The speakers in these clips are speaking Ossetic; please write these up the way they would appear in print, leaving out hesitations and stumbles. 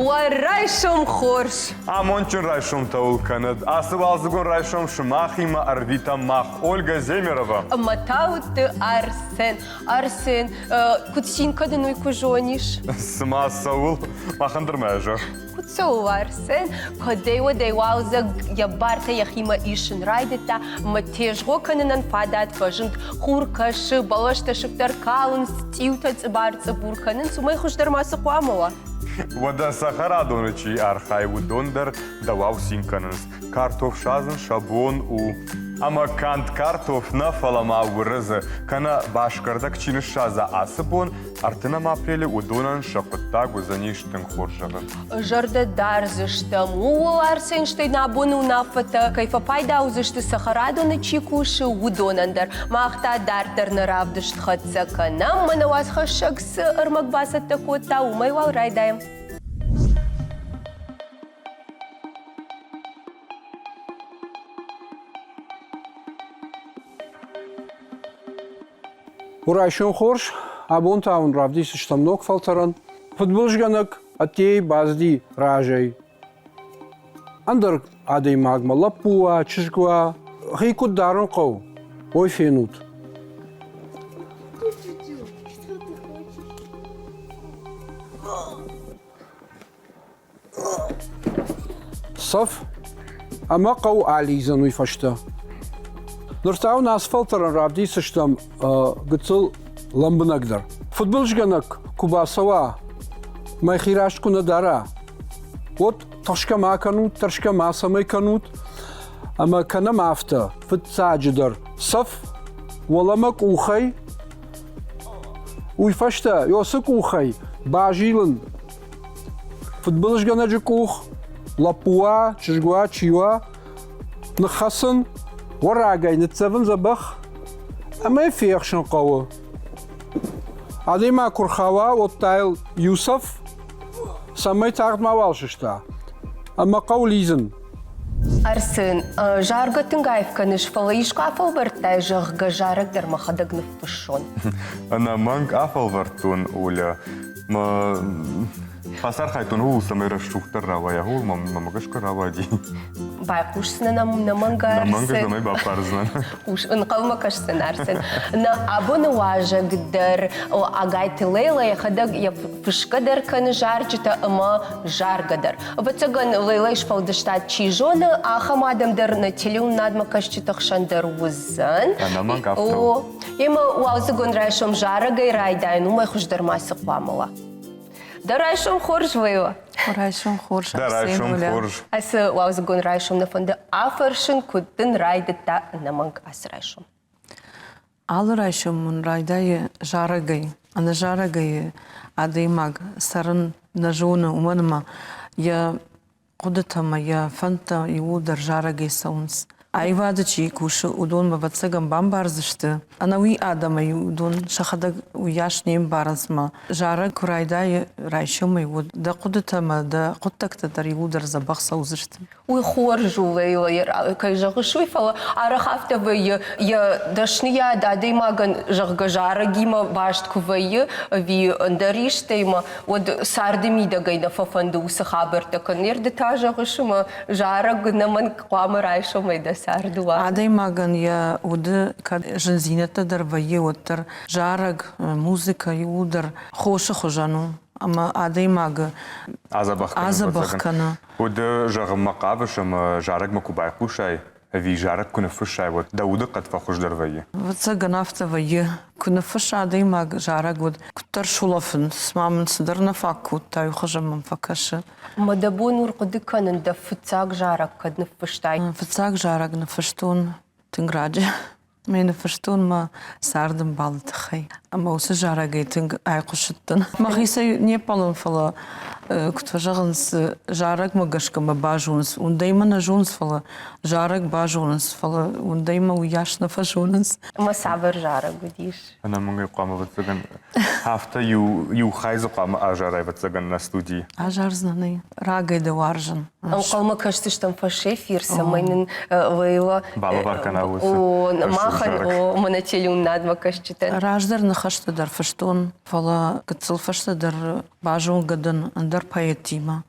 Уӕ райсом хорз! Амондджын райсомтӕ уыл кӕнӕд. Ацы уалдзыгон райсом сымахимӕ ӕрвитӕм мах, Ольга Земерова. Ӕмӕ Тауытты Арсен. Арсен, куыд цин кӕнын, уый куы зонис. Цыма цӕуыл? Махӕн дӕр ма зӕгъ. Куыд цӕуыл, Арсен? Кӕдӕй-уӕдӕй уалдзӕг йӕ бартӕ йӕхимӕ исын райдыдта ӕмӕ тезгъо кӕнынӕн фадат фӕзынд. Хур кӕсы, бӕлӕстӕ сыфтӕр калынц, цъиутӕ цъыбар-цъыбур кӕнынц, уымӕй хуыздӕр ма цы хъуамӕ уа? Уӕдӕ цӕхӕрадоны чи архайы, уыдон дӕр дӕуау цин кӕнынц. Картоф садзын сӕ бон у. Ӕмӕ канд картоф нӕ, фӕлӕ ма уырыдзы, кӕнӕ басгӕрдӕг чи ныссадза ацы бон, ӕртынӕм апрелы уыдонӕн сӕ хъуыддаг уыдзӕнис тынг хорз зӕгъын. Зӕрдӕ дардзыстӕм, ууыл Арсен стӕй нӕ абоны уынаффӕтӕ кӕй фӕпайда уыдзысты цӕхӕрадоны чи кусы, уыдонӕн дӕр. Мах та дарддӕр нӕ равдыст хӕццӕ кӕнӕм, мӕнӕ уацхӕссӕг цы ӕрмӕг бацӕттӕ кодта, уымӕй уал райдайӕм. Райсом хорз, абон та уын равдисдзыстӕм ног фӕлтӕрӕн. Фыдбылызгӕнӕг ӕддейы бацыди разӕй. Ӕндӕр адӕймагмӕ лӕппу уа, чызг уа, хи куыд дарын хъӕуы, уый фенут. Цӕф ӕмӕ хъӕу алидзын уый фӕстӕ. Ныр та уын ацы фӕлтӕрӕн равдисдзыстӕм гыццыл лӕмбынӕгдӕр. Фыдбылызгӕнӕг куы бацӕуа, мӕхи раст куы нӕ дара, уӕд тыхсгӕ ма кӕнут, тӕрсгӕ ма цӕмӕй кӕнут, ӕмӕ кӕнӕм афтӕ, фыццаджыдӕр цӕф уӕлӕмӕ къухӕй, уый фӕстӕ ёсы къухӕй базилын Фыдбылызгӕнӕджы къух, лӕппу уа, чызг уа, чи уа, ныххӕцын, уӕрагӕй ныццӕвын дзӕбӕх ӕмӕ йӕ фехсын хъӕуы. Адӕймаг куы рхауа, уӕд та йыл иу цӕф, цӕмӕй тагъд мауал сыста. Ӕмӕ хъӕуы лидзын. Арсен, заргӕ тынг аив кӕныс, фӕлӕ искуы афӕлвӕрдтай, зӕгъгӕ, зарӕг дӕр мӕхӕдӕг ныффыссон? Ӕнӕмӕнг афӕлвӕрдтон, Оля. Мӕ бацархайдтон ууыл, цӕмӕй рӕсугъддӕр рауайа. Ууыл мӕм гӕсгӕ рауади. Байхъусдзынӕн ӕм нӕмӕнг Арсен. Нӕмӕнг ӕз баппардзынӕн. Хъус, ӕнхъӕлмӕ кӕсдзӕн Арсен. Нӕ абоны уазӕг дӕр Ӕгайты Лейла йӕхӕдӕг йӕ фысгӕ дӕр кӕны зарджытӕ ӕмӕ заргӕ дӕр. Ӕвӕццӕгӕн, Лейлӕйы сфӕлдыстад чи зоны, ахӕм адӕм дӕр нӕ телеуынынадмӕ кӕсджыты хсӕн дӕр уыдзӕн. Ӕнӕмӕнг афтӕ у. Ӕмӕ уалдзыгон райсом зарӕгӕй райдайын, уымӕй хуыздӕр ма цы хъуамӕ уа? Дӕ райсом хорз, Лейла. Райсом хорз, Дӕ райсом хорз. Ацы уалдзыгон райсом нӕ фӕнды афӕрсын, куыд дын райдыдта ӕнӕмӕнг ацы райсом? Алы райсом мын райдайы зарӕгӕй. Ӕнӕ зарӕгӕй адӕймаг цӕрын нӕ зоны, уымӕн ӕмӕ йӕ хъуыдытӕ ӕмӕ йӕ фӕндтӕ иууылдӕр зарӕгӕй цӕуынц. Аивады чи кусы, уыдон, ӕвӕццӕгӕн, бамбардзысты. Ӕнӕуи адӕмӕй уыдон сӕхӕдӕг уыйас не мбарынц ӕмӕ зарӕг куы райдайы райсомӕй, уӕд дӕ хъуыдытӕ ӕмӕ дӕ хъуыддӕгтӕ дӕр иууылдӕр дзӕбӕх цӕудзысты. Уый хорз у, Лейла, кӕй зӕгъыс, уый, фӕлӕ арӕх афтӕ вӕййы, йӕ дӕсныйад адӕймагӕн, зӕгъгӕ, зарӕгимӕ баст куы вӕййы ӕви ӕндӕр истӕимӕ, уӕд царды мидӕгӕй нӕ фӕфӕнды уыцы хабӕрттӕ кӕнын. Ды та зӕгъыс, ӕмӕ зарӕг ӕнӕмӕнг хъуамӕ райсомӕй дӕ царды уа. Адӕймагӕн йӕ уды кӕд зындзинӕдтӕ дӕр вӕййы, уӕддӕр зарӕг, музыкӕ иууылдӕр хосы хуызӕн у ӕмӕ адӕймагы адзӕбӕх кӕны. Уӕд зӕгъынмӕ хъавыс ӕмӕ зарӕгмӕ куы байхъусай, ӕви зарӕг куы ныффыссай, уӕд дӕ удыхъӕд фӕхуыздӕр вӕййы? Ӕвӕццӕгӕн афтӕ вӕййы. Куы ныффысса адӕймаг зарӕг, уӕд куыддӕр сулӕфын, цыма мын цыдӕр нӕ фаг кодта, уый хуызӕн мӕм фӕкӕсы. Ӕмӕ дӕ бон у рхъуыды кӕнын, дӕ фыццаг зарӕг кӕд ныффыстай? Фыццаг зарӕг ныффыстон тынг раджы. Мӕ ныффыстон мӕ цардӕмбалы тыххӕй. Ӕмӕ уыцы зарӕгӕй тынг айхъуысыдтӕн. Мӕхицӕй не ппӕлын, фӕлӕ, куыд фӕзӕгъынц, зарӕгмӕ гӕсгӕ мӕ базонынц. Уындӕй мӕ нӕ зонынц, фӕлӕ зарӕг базонынц, фӕлӕ уындӕй мӕ уыйас нӕ фӕзонынц. Ӕмӕ цавӕр зарӕг уыдис? Ӕнӕмӕнгӕй хъуамӕ, ӕвӕццӕгӕн, афтӕ иу, иу хай дзы хъуамӕ азарай, ӕвӕццӕгӕн, нӕ студийы. Азардзынӕн ӕй. Рагӕй дӕ уарзын. Ӕнхъӕлмӕ кӕсдзыстӕм фӕсэфир, цӕмӕй нын Лейла балӕвар кӕна уыцы махӕн мӕнӕ телеуынынадмӕ кӕсджытӕн. Раздӕр ныхӕстӕ дӕр фыстон, фӕлӕ гыццыл фӕстӕдӕр базонгӕ дӕн ӕндӕр. ӕндӕр поэттимӕ.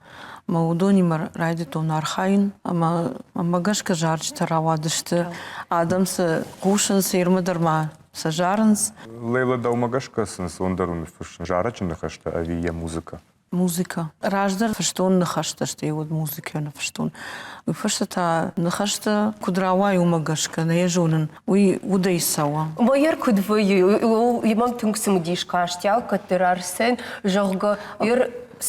Мӕ уыдонимӕ райдыдтон архайын ӕмӕ мӕ гӕсгӕ зарджытӕ рауадысты. Адӕм сӕ хъусынц, Ирмӕ дӕр ма сӕ зарынц. Лейла, дӕумӕ гӕсгӕ сын цондӕр у ныффыссын зарӕджы ныхӕстӕ ӕви йӕ музыкӕ? Музыкӕ. Раздӕр фыстон ныхӕстӕ, стӕй уӕд музыкӕ ныффыстон. Уый фӕстӕ та ныхӕстӕ куыд рауайы, уымӕ гӕсгӕ нӕ йӕ зонын, уый удӕй цӕуы. Майер куыд вӕййы, уый мӕм тынг цымыдис касти, алкӕддӕр Арсен, зӕгъгӕ, ер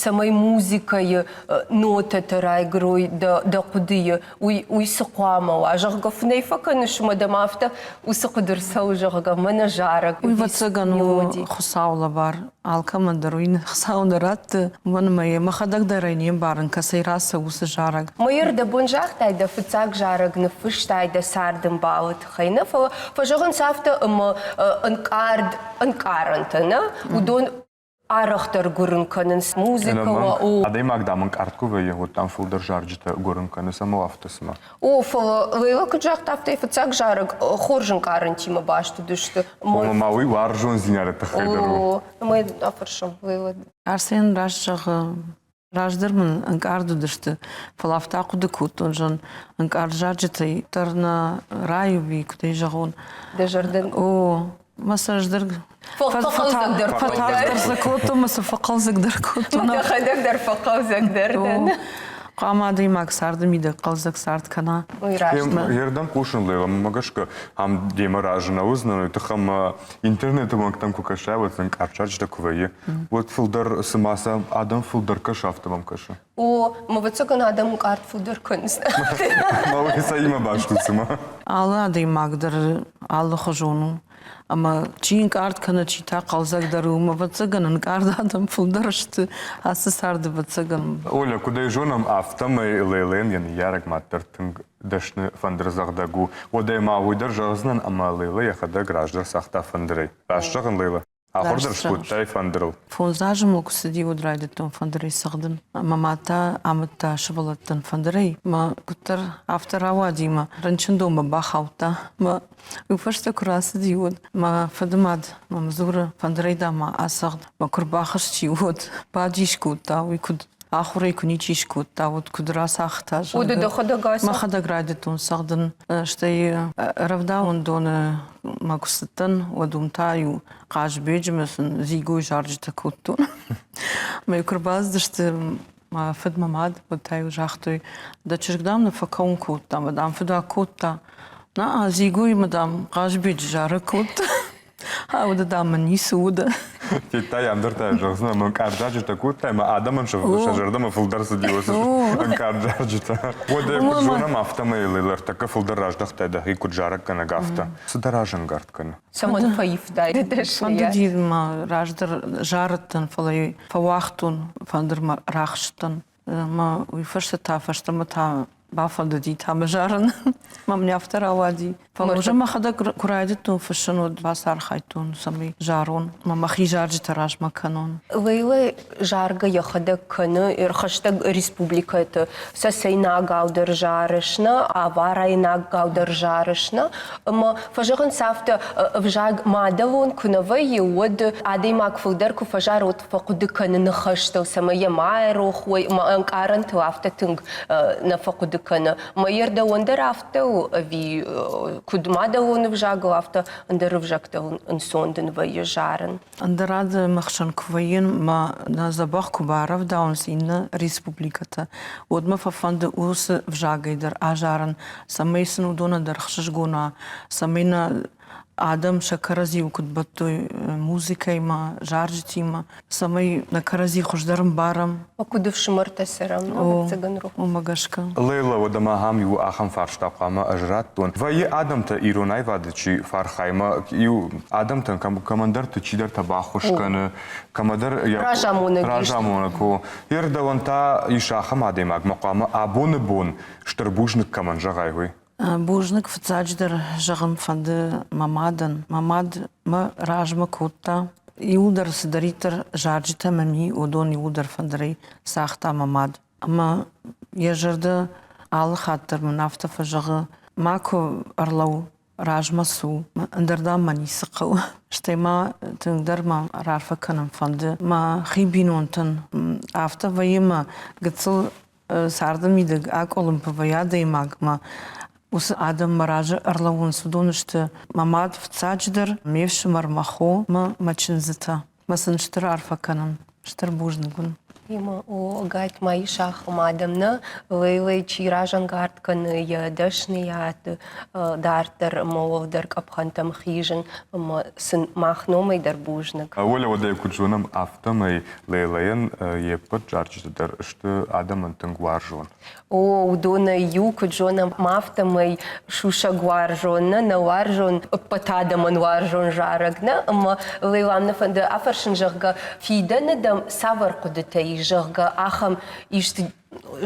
цӕмӕй музыкӕйы нотӕтӕ райгуырой дӕ хъуыдыйы, уый цы хъуамӕ уа? Зӕгъгӕ, фынӕй фӕкӕныс ӕмӕ дӕм афтӕ уыцы хъуыды рцӕуы, зӕгъгӕ, мӕнӕ зарӕг. Уый ӕвӕццӕгӕн у Хуыцауы лӕвар. Алкӕмӕн дӕр уый Хуыцау нӕ ратты, уымӕн ӕмӕ йӕ мӕхӕдӕг дӕр ӕй не мбарын, кӕцӕй рацӕуы уыцы зарӕг. Майор, дӕ бон загътай, дӕ фыццаг зарӕг ныффыстай дӕ цардӕмбалы тыххӕй, нӕ фӕлӕ фӕзӕгъынц афтӕ ӕмӕ ӕнкъард ӕнкъарӕнтӕ, нӕ? Уыдон арӕхдӕр гуырын кӕнынц музыкӕ уа, о. Адӕймаг, дам, ӕнкъард куы вӕййы, уӕд, дам, фылдӕр зарджытӕ гуырын кӕны, цӕмӕ афтӕ цымӕ? О, фӕлӕ Лейла куыд загъта, афтӕ фыццаг зарӕг хорз ӕнкъарӕнтимӕ баст уыдысты. Ома ма уый уарзондзинады тыххӕй дӕр у. О, ӕмӕ афӕрсӕм Лейла. Арсен раст зӕгъы, раздӕр мын ӕнкъард уыдысты, фӕлӕ афтӕ ахъуыды кодтон, зӕгъын, ӕнкъард зарджытӕй дӕр нӕ райуи, куыд ӕй зӕгъон. Дӕ зӕрдӕ? О, мӕ сӕр Фӕхъӕлдзӕгдӕр фӕтагъддӕр сӕ кодтон, мӕ сӕ фӕхъӕлдзӕгдӕр кодтон. Дӕхӕдӕг дӕр фӕхъӕлдзӕгдӕр дӕн. Хъуамӕ адӕймаг царды мидӕг хъӕлдзӕг цард кӕна. Уый раст. Ердӕм хъусын, Лейла, мӕ гӕсгӕ, ам демӕ разы нӕ уыдзынӕн, уый тыххӕй мӕ интернеты уӕнгтӕм куы кӕсай, уӕд сын къӕрчарджытӕ куы вӕййы, уӕд фылдӕр, цыма сӕ адӕм фылдӕр кӕсы, афтӕ мӕм кӕсы. О, ӕвӕццӕгӕн адӕм ӕнкъард фылдӕр кӕнынц. Мӕ уый цӕимӕ баст у, цымӕ? Алы адӕймаг дӕр алыхуызон у. Ӕмӕ чи ӕнкъард кӕны, чи та хъӕлдзӕгдӕр у. Ӕвӕццӕгӕн, ӕнкъард адӕм фылдӕр сты ацы царды, ӕвӕццӕгӕн. Оля, куыд ӕй зонӕм, афтӕмӕй Лейлӕйӕн йӕ ныййарӕг мад дӕр тынг дӕсны фӕндырдзӕгъдӕг у. Уӕдӕ ма уый дӕр зӕгъдзынӕн, ӕмӕ Лейлӕ йӕхӕдӕг раздӕр цагъта фӕндырӕй. Раст зӕгъын, Лейлӕ? Ахуыр дӕр скодтай фӕндырыл? Фондз азы мыл куы цыди, уӕд райдыдтон фӕндырӕй цӕгъдын. Мӕ мад та амыдта сывӕллӕттӕн фӕндырӕй. Мӕ куыддӕр афтӕ рауади мӕ рынчындонмӕ бахаудта. Мӕ уый фӕстӕ куы рацыди, уӕд мӕ фыдымад мӕм дзуры, фӕндырӕй дам ма ацӕгъд. Мӕ куы рбахызти, уӕд бадис кодта, уый куыд ахуырӕй куы ничи скодта, уӕд куыд рацагъта. Уды дӕхӕдӕг ацагъд? Мӕхӕдӕг райдыдтон цӕгъдын. Стӕй рӕвдауӕндоны ма куы цыдтӕн, уӕд уым та-иу Хъазбеджы мӕ сын Зигойы зарджытӕ кодтон. Мӕ куы рбацыдысты мӕ фыд, мӕ мад, уӕд та-иу загътой, дӕ чызг, дам, нӕ фӕкӕуын кодта, мӕ, дам, фыдуаг кодта. На, Зигоимӕ, дам, Хъазбеджы зарӕг кодта. Уӕдӕ, дам, мын ницы уыд. Федтай, ам дӕр та зӕгъдзынӕ, мӕ ӕнкъард кодтай, ӕмӕ адӕмӕн сӕ зӕрдӕмӕ фылдӕр цыди уыцы ӕнкъард зарджытӕ. Уӕдӕ куыд зонӕм, афтӕмӕй ӕртӕккӕ фылдӕр раздӕхтай дӕхи куыд зарӕггӕнӕг, афтӕ. Цы дӕ разӕнгард кӕны? Цӕмӕн фӕивтай дӕсныйад? Фӕндыди мӕ раздӕр зарыдтӕн, фӕлӕ фӕуагътон, фӕндырмӕ рахызтӕн. Мӕ уый фӕстӕ та фӕстӕмӕ та бафӕндыди та мӕ зарын. Мӕм не афтӕ рауади. Фӕлӕ уже мӕхӕдӕг куы райдыдтон фыссын, уӕд бацархайдтон, цӕмӕй зарон, мӕ мӕхи зарджытӕ размӕ кӕнон. Лейлӕ заргӕ йӕхӕдӕг кӕны ӕрхӕстӕг республикӕты цӕцӕйнагау дӕр зарыс нӕ, аварайнагау дӕр зарыс нӕ. Ӕмӕ фӕзӕгъынц афтӕ, ӕвзаг мадӕлон куы нӕ вӕййы, уӕд адӕймаг фылдӕр куы фӕзары, уӕд фӕхъуыды кӕны ныхӕстыл, цӕмӕй йӕ ма ӕрох уой, ӕмӕ ӕнкъарӕнтыл афтӕ тынг нӕ фӕхъуыды кӕны. Мӕ дӕуӕн дӕр афтӕ у, ӕви куыд мадӕлон ӕвзагыл, афтӕ ӕндӕр ӕвзӕгтыл ӕнцон дын вӕййы зарын? Ӕндӕр адӕмы хсӕн куы вӕййын, мӕ нӕ дзӕбӕх куы барӕвдауынц иннӕ республикӕтӕ, уӕд мӕ фӕфӕнды уыцы ӕвзагӕй дӕр азарын, цӕмӕй сын уыдонӕн дӕр ӕхсызгон уа, цӕмӕй нӕ адӕм сӕ кӕрӕдзиуыл куыд бӕттой музыкӕимӕ, зарджытимӕ, цӕмӕй нӕ кӕрӕдзи хуыздӕр ӕмбарӕм. Куыд ӕфсымӕртӕ цӕрӕм, ӕвӕццӕгӕн рох. Уымӕ гӕсгӕ. Лейла, уӕдӕ ма ахӕм иу ахӕм фарста хъуамӕ ӕз радтон. Вӕййы адӕмтӕ ирон аивады чи фӕархаймӕ, иу адӕмтӕн кӕмӕндӕрты чидӕртӕ баххуыс кӕны, кӕмӕдӕр разамонӕг разамонӕг у. Йе рдӕуӕн та ис ахӕм адӕймагмӕ хъуамӕ абоны бон стыр бузныг кӕмӕн зӕгъай, уый. Бузныг фыццаджыдӕр зӕгъын фӕнды мӕ мадӕн. Мӕ мад мӕ размӕ кодта. Иуылдӕр цыдӕриддӕр зарджытӕ мӕм и, уыдон иуылдӕр фӕндырӕй цагъта мӕ мад. Ӕмӕ йӕ зӕрдӕ алы хатт дӕр мын афтӕ фӕзӕгъы, макуы ӕрлӕуу. Размӕ цу, ӕндӕр дам мӕ ницы хъӕуы. Стӕй ма тынгдӕр ма раарфӕ кӕнын фӕнды мӕ хи бинонтӕн. Афтӕ вӕййы мӕ гыццыл царды мидӕг акъуылымпы вӕййы адӕймагмӕ. Уыцы адӕм мӕ разы ӕрлӕууынц, уыдон сты мӕ мад фыццаджыдӕр, ме фсымӕр, мӕ хо мӕ мӕ чындзытӕ. Мӕ сын стыр арфӕ кӕнын, стыр бузныг уын. Ема о, ӕгайтма ис ахӕм адӕм нӕ, Лейлӕй чи разӕнгард кӕны йӕ дӕсныйад дарддӕр ӕмӕ уӕлдӕр къӕпхӕнтӕм хизын ӕмӕ сын мах номӕй дӕр бузныг. Оля, уӕдӕ куыд зонӕм, афтӕмӕй Лейлӕйӕн йе ппӕт зарджытӕ дӕр сты адӕмӕн тынг уарзон. О, уыдонӕй иу, куыд зонӕм, афтӕмӕй сусӕг уарзон нӕ, нӕ уарзон, ӕппӕт адӕмӕн уарзон зарӕг нӕ, ӕмӕ Лейлан нӕ фӕнды афӕрсын, зӕгъгӕ, фидӕны дӕм цавӕр хъуыдытӕ ис, зӕгъгӕ, ахӕм исты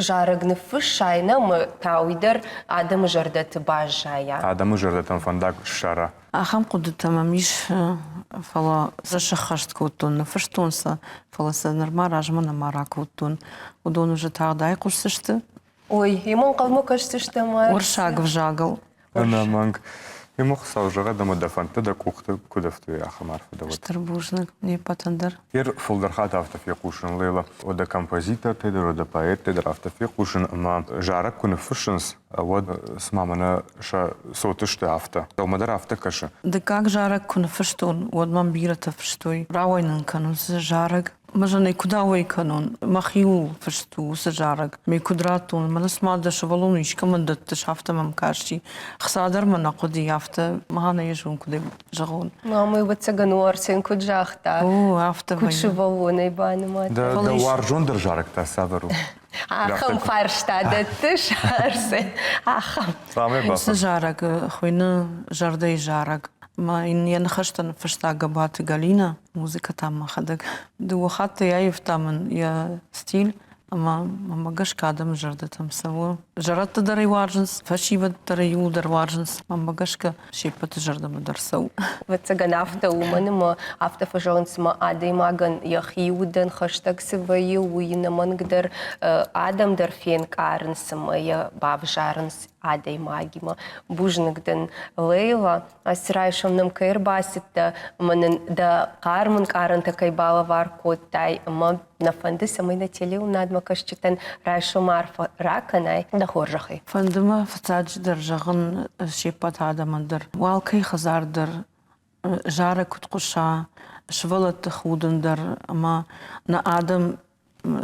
зарӕг ныффыссай нӕ, ӕмӕ та уый дӕр адӕмы зӕрдӕты баззайа. Адӕмы зӕрдӕтӕм фӕндаг ссара. Ахӕм хъуыдытӕ мӕм ис, фӕлӕ сӕ сӕххӕст кодтон, ныффыстон сӕ, фӕлӕ сӕ нырма размӕ нӕма ракодтон. Уыдон уже тагъд айхъуысдзысты. Ой, ему ӕнхъӕлмӕ кӕсдзыстӕм. Уырыссаг ӕвзагыл. Ӕнӕмӕнг. Ему Хуыцау зӕгъӕд ӕмӕ дӕ фӕндтӕ дӕ къухты куыд ӕфтой, ахӕм арфӕ дӕ уӕд. Стыр бузныг не ппӕтӕн дӕр. Ер фылдӕр хатт афтӕ фехъусын, Лейла, дӕ композитортӕ дӕр, дӕ поэттӕ дӕр афтӕ фехъусын, ӕмӕ зарӕг куы ныффыссынц, уӕд цыма мӕнӕ сӕ цот сты афтӕ. Дӕумӕ дӕр афтӕ кӕсы? Дыккаг зарӕг куы ныффыстон, уӕд мӕм бирӕтӕ фыстой. Рауай нын кӕнон цы зарӕг. Мӕ зӕнӕй куыд ауӕй кӕнон, мӕхиуыл фыст у уыцы зарӕг. Ме куыд радтон, мӕнӕ цыма дӕ сывӕллон искӕмӕн дӕттыс, афтӕ мӕм касти. Хца дӕр мӕ нӕ хъуыди, афтӕ мӕнӕ йӕ зон, куыд ӕй зӕгъон. Мамӕ, ӕвӕццӕгӕн, у Арсен куыд загъта, О, афтӕ куыд сывӕллонӕй банымадта. Дӕ уарзондӕр зарӕг та цавӕр у? Ахӕм фарста дӕттыс, Арсен, ахӕм. Уыцы зарӕг хуыйны «Зӕрдӕйы зарӕг». Ӕмӕ йын йӕ ныхӕстӕ ныффыста Габаты Галинӕ, музыкӕ та мӕхӕдӕг. Дыууӕ хатты йӕ аивта мын йӕ стиль, ӕмӕ мӕмӕ гӕсгӕ адӕмы зӕрдӕтӕм цӕуы. Зӕрӕдтӕ дӕр ӕй уарзынц, фӕсивӕд дӕр ӕй иууылдӕр уарзынц. Мӕнмӕ гӕсгӕ се ппӕты зӕрдӕмӕ дӕр цӕуы. Ӕвӕццӕгӕн, афтӕ уымӕн ӕмӕ афтӕ фӕзӕгъынц, цыма адӕймагӕн йӕхи удӕн хӕстӕг цы вӕййы, уый ӕнӕмӕнгдӕр адӕм дӕр фенкъарынц ӕмӕ йӕ бавзарынц адӕймагимӕ. Бузныг дын, Лейла, ацы райсом нӕм кӕй ӕрбацыдтӕ ӕмӕ нын дӕ хъарм ӕнкъарӕнтӕ кӕй балӕвар кодтай ӕмӕ нӕ фӕнды, цӕмӕй нӕ телеуынадмӕ кӕсджытӕн райсом арфӕ ракӕнай дӕ хорзӕхӕй. Фӕнды мӕ фыццаджыдӕр зӕгъын се ппӕт адӕмӕн дӕр, алкӕй хӕдзар дӕр зарӕг куыд хъуыса, сывӕллӕтты худын дӕр ӕмӕ нӕ адӕм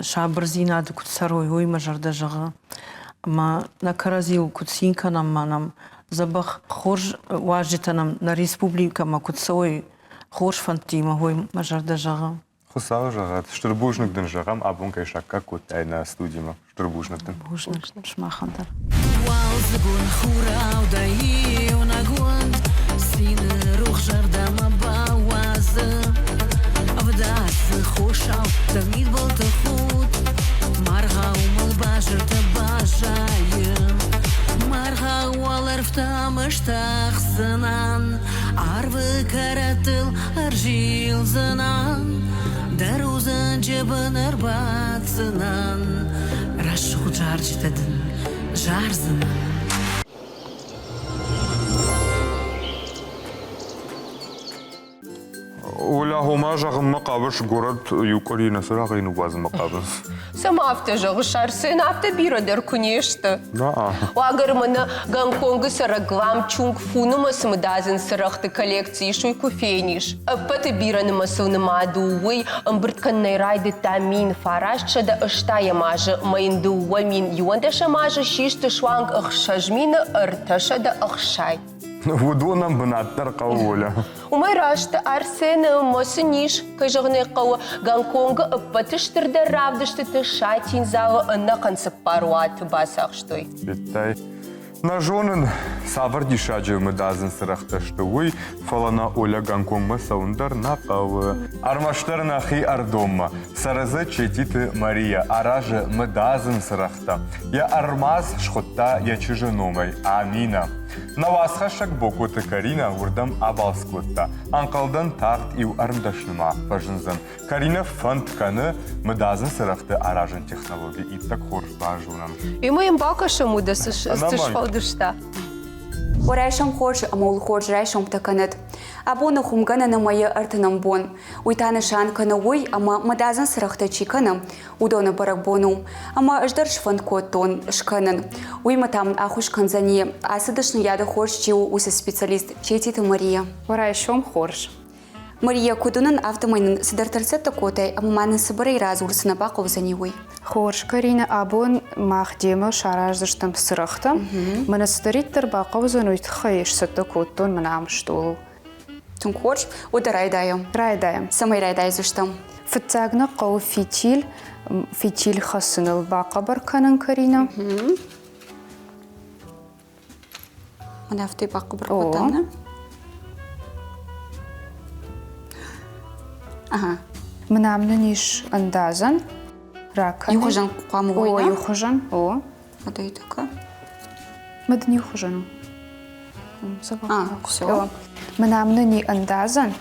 сабырдзинады куыд цӕрой, уый мӕ зӕрдӕ зӕгъы. Ӕмӕ нӕ кӕрӕдзиуыл куыд цин кӕнӕм, ӕмӕ нӕм дзӕбӕх хорз уазджытӕ нӕм нӕ республикӕмӕ куыд цӕуой хорз фӕндтимӕ, уый мӕ зӕрдӕ зӕгъы. Хуыцауы зӕгъӕд, стыр бузныг дын зӕгъӕм, абон кӕй саккаг кодтай нӕ студимӕ. Стыр бузныг дын. Бузныг сымахӕн дӕр. Уалдзыгон хурау дӕ иунӕг уынд цины рухс зӕрдӕмӕ бауадзы. Ӕвдадзы хосау дӕ мидбылты худт, маргъау мыл базыртӕ базайы. Маргъау уӕлӕрвтӕм ыстӕхдзынӕн, арвы кӕрӕттыл ӕрзилдзынӕн, дӕ рудзынджы бын ӕрбаддзынӕн, рӕсугъд зарджытӕ дын зардзынӕн. Оля, хомӕ зӕгъынмӕ хъавыс, горӕт иу къуыри нӕ цырагъӕй ныууадзынмӕ хъавынц? Цӕмӕ афтӕ зӕгъыс, Арсен, афтӕ бирӕ дӕр куы не сты. Уагӕр мӕнӕ Гонконгы цӕрӕг Лам Чунг Фунымӕ цы мыдадзын цырӕгъты коллекци ис, уый куы фенис. Ӕппӕты бирӕ нымӕцыл нымад у уый, ӕмбырд кӕнынӕй райдыдта 1980 азы, ӕмӕ йын 2011 азы систы суанг 6360. Уыдонӕн бынат дӕр хъӕуы, Оля. Уымӕй раст Арсены ӕмӕ сын ис, кӕй зӕгъын ӕй хъӕуы, Гонконгы ӕппӕты стырдӕр равдыстыты Шатин залы ӕнӕхъӕн цыппар уаты бацахстой. Федтай? Нӕ зонын, цавӕр диссаджы мыдадзын цырӕгътӕ сты уый, фӕлӕ нӕ Оля Гонконгмӕ цӕуын дӕр нӕ хъӕуы. Ӕрмӕстдӕр нӕхи ӕрдоммӕ. Цӕры Четиты Мария аразы мыдадзын цырӕгътӕ. Йӕ ӕрмадз схуыдта йӕ чызджы номӕй Аминӕ. Нӕ уацхӕссӕг Бокоты Каринӕ уырдӕм абалц кодта. Ӕнхъӕлдӕн тагъд иу ӕрмдӕснымӕ фӕзындзӕн. Каринӕ фӕнд кӕны мыдадзын цырӕгъты аразын технологи иттӕг хорз базонын. Ӕмӕ йын бакӕсӕм уыдӕ цы сфӕлдыста. Уӕ райсом хорз ӕмӕ уыл хорз райсомтӕ кӕнӕд. Абоны хуымгӕнӕны мӕйы ӕртынӕм бон. Уый та нысан кӕны уый, ӕмӕ мыдадзын цырӕгътӕ чи кӕны, уыдоны бӕрӕгбон у. Ӕмӕ ӕз дӕр сфӕнд кодтон скӕнын. Уыимӕ та мын ӕххуыс кӕндзӕни, ацы дӕсныйады хорз чи у, уыцы специалист Четиты Мария. Уӕ райсом хорз. Мария, куыд уынын, афтӕмӕй нын цыдӕртӕ ӕрцӕттӕ кодтай ӕмӕ ма нын цыбырӕй радзур, цы нӕ бахъӕудзӕни, уый. Хорз, Каринӕ, абон мах демӕ сараздзыстӕм цырӕгътӕ. Мӕнӕ цыдӕриддӕр бахъӕудзӕн, уый тыххӕй сцӕттӕ кодтон мӕнӕ ам стъолыл. Тынг хорз. Уӕдӕ райдайӕм. Райдайӕм. Цӕмӕй райдайдзыстӕм? Фыццаг нӕ хъӕуы фитиль, фитиль хӕссыныл бахъӕбӕр кӕнын, Каринӕ. Мӕнӕ афтӕ бахъӕбӕр кодтам, нӕ? Ага. Мынам нын ис ӕндадзӕн. Ракӕнын. Иухуызӕн хъуамӕ уой, О, иухуызӕн, о. А и такая. Мыд иухуызӕн у. А, все. Мынам нын и ӕндадзӕн.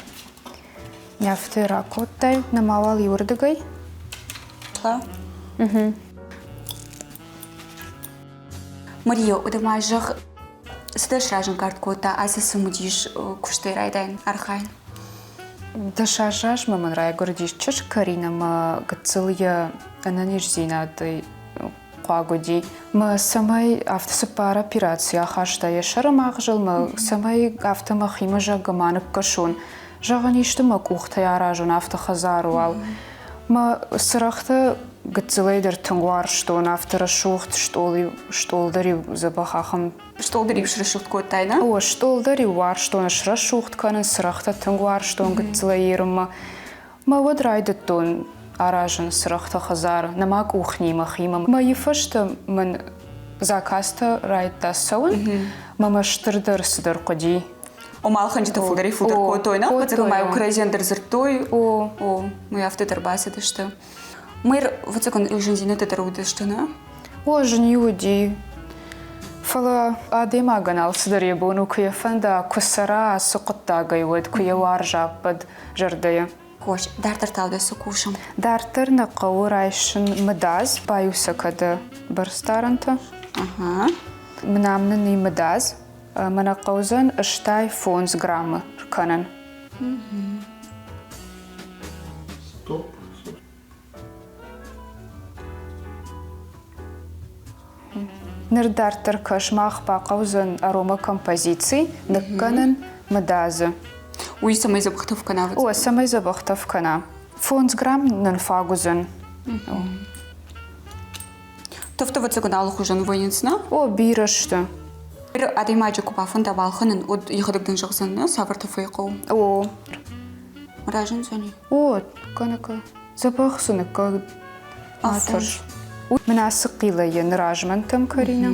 Афтӕ ракодтай, нымауал иуырдыгӕй. Та? Угу. Мария, ма зӕгъ, цы дӕ сразӕнгард кодта ацы цымыдис куыстӕй райдайын архайын? Дӕс азмӕ мын райгуырдис чызг Каринӕ мӕ гыццыл йӕ ӕнӕниздзинадӕй хъуаг уыди. Мӕ цӕмӕй афтӕ цыппар операци ахаста йӕ сӕры магъзыл, мӕ цӕмӕй афтӕ мӕхимӕ зӕгъгӕ ма ныккӕсон, зӕгъын исты мӕ къухтӕй аразон афтӕ хӕдзары уал. Мӕ цырӕгътӕ гыццылӕй дӕр тынг уарзтон, афтӕ рӕсугъд стъол-иу, стъол дӕр-иу дзӕбӕх ахӕм. Стъол дӕр-иу срӕсугъд кодтай, нӕ? О, стъол дӕр-иу уарзтон срӕсугъд кӕнын, цырӕгътӕ тынг уарзтон гыццылӕй ерынмӕ. Мӕ уӕд райдыдтон аразын цырӕгътӕ хӕдзары, нӕма къухни мӕхимӕ. Мӕйы фӕстӕ мын заказтӕ райдыдта цӕуын, мӕ мӕ стырдӕр цыдӕр хъуыди. Ома ӕлхӕнджыты фылдӕрӕй фылдӕр кодтой, нӕ? Фыццаг ма кӕрӕдзийӕн дӕр дзырдтой. О, о, мы афтӕ дӕр бацыдысты. Мэр, фыццагон зындзинӕдтӕ дӕр уыдысты, нӕ? О, зын уыди. Фӕлӕ адӕймагӕн алцыдӕр йӕ бон у, куы йӕ фӕнда, куы цӕра ацы хъуыддагӕй, уӕд куы йӕ уарза ӕппӕт зӕрдӕйӕ. Хорз, дарддӕр та дӕ цы кусӕм? Дарддӕр нӕ хъӕуы райсын мыдадз, баиу сӕ кӕды бӕрцдарӕнтӕ. Ага. Мынам нын и мыдадз, Мӕнӕ хъӕудзӕн 85 граммы ркӕнын. Стоп. Ныр дарддӕр кӕс, мах бахъӕудзӕн аромакомпозици ныккӕнын мыдадзы. Уый цӕмӕй дзӕбӕх тӕф кӕна? О, цӕмӕй дзӕбӕх тӕф кӕна. Фондз грамм нын фаг уыдзӕн. Тӕфтӕ ӕвӕццӕгӕн алыхуызон вӕййынц, нӕ? О, бирӕ сты. Адӕймаджы куы бафӕнда балхӕнын, уӕд йӕхӕдӕг дын зӕгъдзӕн, нӕ, цавӕр тӕфӕй хъӕуы? О. Разындзӕни? О, кӕнӕ дзӕбӕх дзы ныккӕ атӕрс. Мын ацы хъилӕй йӕ размӕнтӕм, Карина.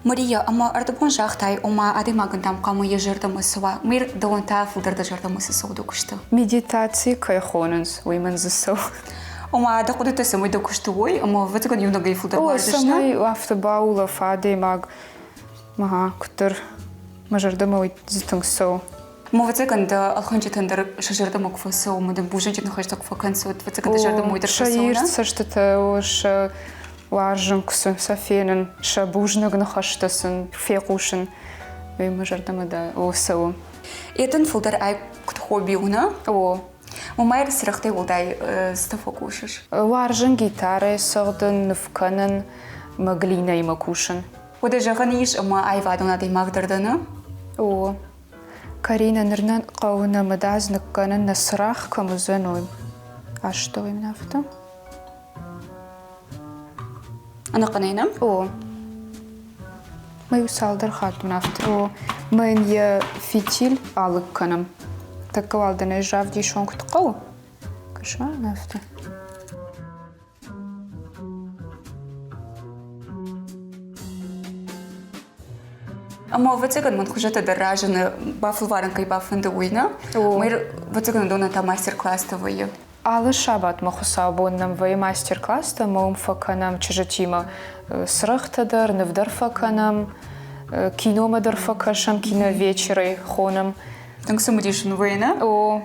Мария, ӕмӕ ӕрдӕбон загътай, ома адӕймагӕн дам хъуамӕ йӕ зӕрдӕмӕ цӕуа. Мир дӕуӕн та фылдӕр дӕ зӕрдӕмӕ цы цӕуы дӕ куысты? Медитаци кӕй хонынц, уый мын дзы цӕуы. Ома дӕ хъуыдытӕ цӕмӕй дӕ куысты уой, ӕмӕ ӕвӕццӕгӕн иунӕгӕй фылдӕр уарзыс, О, цӕмӕй афтӕ баулӕфа адӕймаг. Ага, куыддӕр мӕ зӕрдӕмӕ уый дзы тынг цӕуы. Ӕвӕццӕгӕн дӕ ӕлхӕнджытӕн дӕр сӕ зӕрдӕмӕ куы фӕцӕуы, ӕмӕ дын бузныджы ныхӕстӕ куы фӕкӕнынц, уӕд ӕвӕццӕгӕн дӕ зӕрдӕмӕ уый дӕр Сӕ фӕцӕуы, ирд цӕстытӕ, сӕ уарзын, куы сын сӕ фенын, сӕ бузныг ныхӕстӕ сын фехъусын, уый мӕ зӕрдӕмӕ дӕ о цӕуы. Етын фылдӕр ай куыд хобби у, нӕ? О. Уымӕй цырӕгътӕй уӕлдай цытӕ фӕкусыс? Уарзын гитарӕ цӕгъдын, ныв кӕнын, мӕ глинӕимӕ кусын. Уӕдӕ зӕгъӕн ис, ӕмӕ аивадон адӕймаг дӕр дӕ, нӕ? О. Каринӕ, ныр нӕ хъӕуы нӕ мыдадз ныккӕнын, нӕ цырагъ кӕм уыдзӕн, уый. Астӕуӕй мын афтӕ. Ӕнӕхъӕнӕй нӕ? О. Мӕ иу цалдӕр хатт мын афтӕ. О, мӕ йын йӕ фитиль алыг кӕнӕм. Тӕккӕ уал дын ӕз равдисон, куыд хъӕуы. Кӕс-ма, афтӕ. Ӕмӕ ӕвӕццӕгӕн мын хуызӕттӕ дӕр разыны, бафӕлварын кӕй бафӕнды, уый нӕ? Мӕ ӕвӕццӕгӕн уыдонӕн та мастер-класстӕ вӕййы. Алы сабатмӕ хуыцаубон нӕм вӕййы мастер-класстӕ ӕмӕ уым фӕкӕнӕм чызджытимӕ цырӕгътӕ дӕр, ныв дӕр фӕкӕнӕм, киномӕ дӕр фӕкӕсӕм, киновечерӕй хонӕм. Тынг цымыдисон вӕййы, нӕ? О.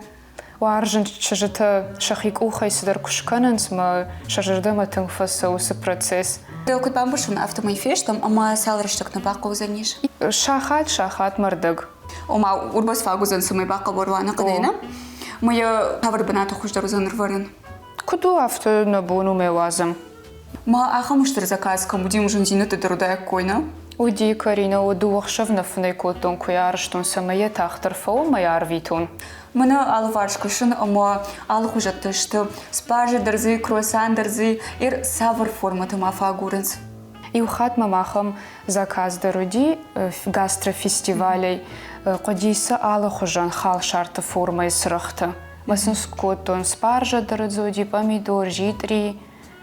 Уарзын чызджытӕ сӕхи къухӕй цыдӕр куы скӕнынц мӕ сӕ зӕрдӕмӕ тынг фӕцӕуы уыцы процесс. Ды куыд бамбӕрстон, афтӕмӕй фестӕм ӕмӕ цал рӕстӕг нӕ бахъӕудзӕнис? Сахат, сахатмӕ рдӕг. Ома, уырбӕс фаг уыдзӕн, цӕмӕй бахъӕуа руаны хъуыдыйы, нӕ? Мӕ йӕ цавӕр бынаты хуыздӕр уыдзӕн ӕрвӕрын? Куыд у, афтӕ нӕ бон у мӕ уадзӕм. Ма ахӕм стыр заказ кӕм уыди, уым зындзинӕдтӕ дӕр уыдаиккой, нӕ? Уыди, Каринӕ, уӕд дыууӕ нӕ фынӕй кодтон, куы йӕ арызтон, цӕмӕй йӕ тагъддӕр фӕуон мӕ йӕ арвитон. Мӕнӕ алыварс кӕсын ӕмӕ алыхуызӕттӕ сты. Спаржа дӕр дзы, круассан дӕр дзы, ир цавӕр формӕты ма фӕагурынц? Иу хатт мӕм ахӕм заказ дӕр уыди гастрофестивалӕй. Хъуыди сӕ алыхуызӕн халсарты формӕйы цырӕгътӕ. Мӕ сын скодтон спаржа дӕр дзы уыди, помидор, житъри,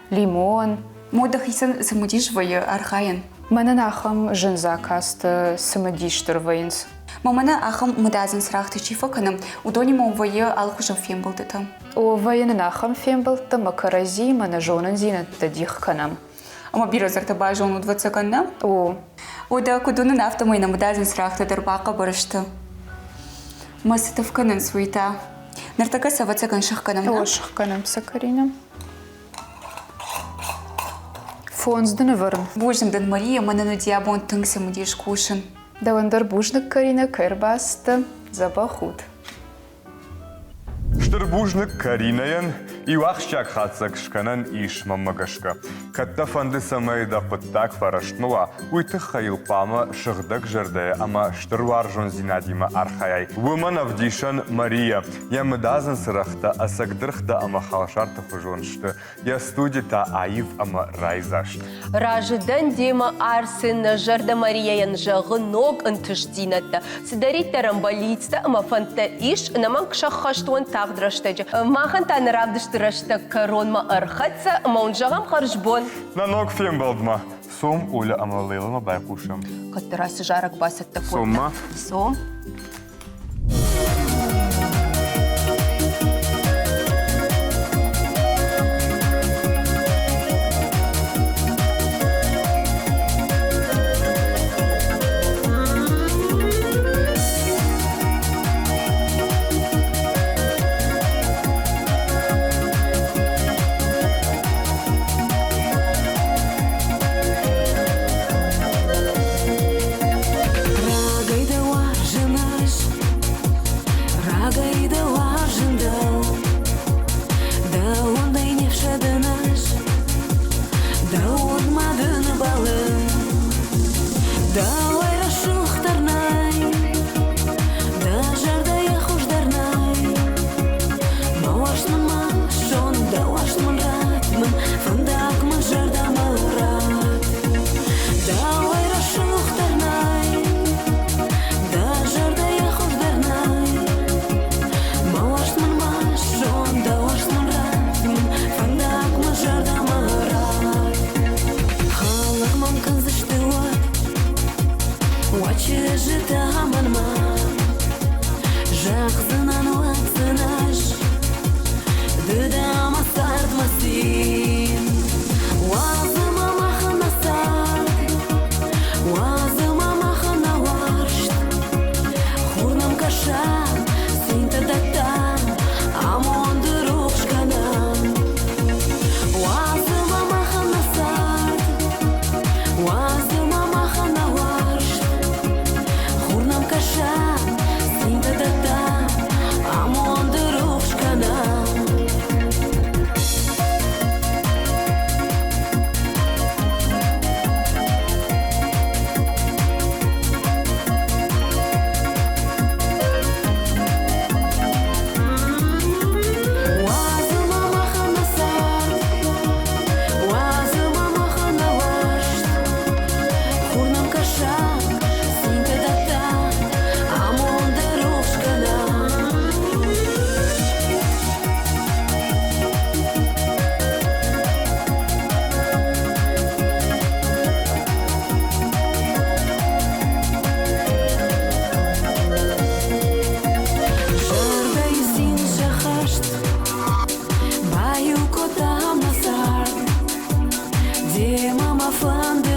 лимон. Мода хицӕн цымыдис вӕййы архайын? Мӕнӕн ахӕм зын заказты цымыдисдӕр вӕййынц. Ма мӕнӕ ахӕм мыдадзын цырӕгъты чи фӕкӕны, уыдонимӕ вӕййы алыхуызон фембӕлдтытӕ. О, вӕййы нын ахӕм фембӕлдтӕ, мӕ кӕрӕдзиимӕ нӕ зонындзинӕдтӕ дих кӕнӕм. Ӕмӕ бирӕ зӕрдӕ базонут, ӕвӕццӕгӕн, нӕ? О. Уӕдӕ куыд уынын, афтӕмӕй нӕ мыдадзын цырӕгътӕ дӕр бахъӕбӕр сты. Мӕ цы тыф кӕнынц, уый та. Ныртӕккӕ сӕ ӕвӕццӕгӕн сыхгӕнӕм, нӕ? О, сыхгӕнӕм сӕ, Каринӕ. Фондз дын ӕвӕрын. Бузныг дын, Мария, мӕнӕн уыди абон тынг цымыдис кусын. Дӕуӕн дӕр бузныг, Каринӕ, кӕй ӕрбацыдтӕ. Дзӕбӕх ут. Стыр бузныг Каринӕйӕн, иу ахсджиаг хатдзӕг скӕнӕн ис мӕнмӕ гӕсгӕ. Кӕд дӕ фӕнды, цӕмӕй дӕ хъуыддаг фӕрӕстмӕ уа, уый тыххӕй йыл хъуамӕ сыгъдӕг зӕрдӕйӕ ӕмӕ стыр уарзондзинадимӕ архайай. Уымӕн ӕвдисӕн Мария, йӕ мыдадзын цырӕгътӕ ӕцӕг дыргътӕ ӕмӕ халсарты хуызон сты, йӕ студи та аив ӕмӕ райдзаст. Разы дӕн демӕ, Арсен, нӕ зӕрдӕ Марияйӕн зӕгъы ног ӕнтыстдзинӕдтӕ. Цыдӕриддӕр ӕмбӕлицтӕ ӕмӕ фӕндтӕ ис, ӕнӕмӕнг сӕххӕст уӕнт тагъд рӕстӕджы. Махӕн та нӕ равдысты рӕстӕг кӕронмӕ ӕрхӕццӕ ӕмӕ уын зӕгъӕм хӕрзбон. Нӕ ног фембӕлдмӕ Сом Оля ӕмӕ Лейламӕ байхъусӕм. Кӕддӕр ацы зарӕг бацӕттӕ кодта. Сомма? Сом. Рагӕй дӕ уарзын ӕз, рагӕй дӕ уарзын дӕу. Дӕуӕн не фсӕдын ӕз, дӕуӕн ма дын бӕлын. Дӕуӕй рӕсугъддӕр нӕй, дӕ зӕрдӕйӕ хуыздӕр нӕй. Мӕ уарзт мын ма зон, дӕ уарзт мын ратт мын, фӕндаг мын зӕрдӕмӕ ратт. Дӕуӕй рӕсугъддӕр нӕй, дӕ зӕрдӕйӕ хуыздӕр нӕй. Мӕ уарзт мын ма зон, дӕ уарзт мын ратт мын, фӕндаг мын зӕрдӕмӕ ратт. Хӕлӕг мӕм кӕндзысты уӕд, уӕ чызджытӕ мӕнмӕ. Зӕгъдзынӕн уӕд сын ӕз, ды дӕ мӕ цард, мӕ цин. Уадзы мӕ махӕн нӕ цард, уадзы мӕ махӕн нӕ уарзт. Хур нӕм кӕса, цинтӕ дӕтта, амонды рухс кӕнӕм. Уадзы мӕ махӕн нӕ цард, уадзы мӕ махӕн нӕ уарзт. Хур нӕм кӕса, цинтӕ дӕтта, амонды рухс кӕнӕм. Уадзы мӕ махӕн нӕ цард, уадзы мӕ махӕн нӕ уарзт. Хур нӕм кӕса, цинтӕ дӕтта, амонды рухс кӕна. Зӕрдӕйы цин сӕххӕст, баиу кодта мӕ цард. Демӕ мӕ фӕнды.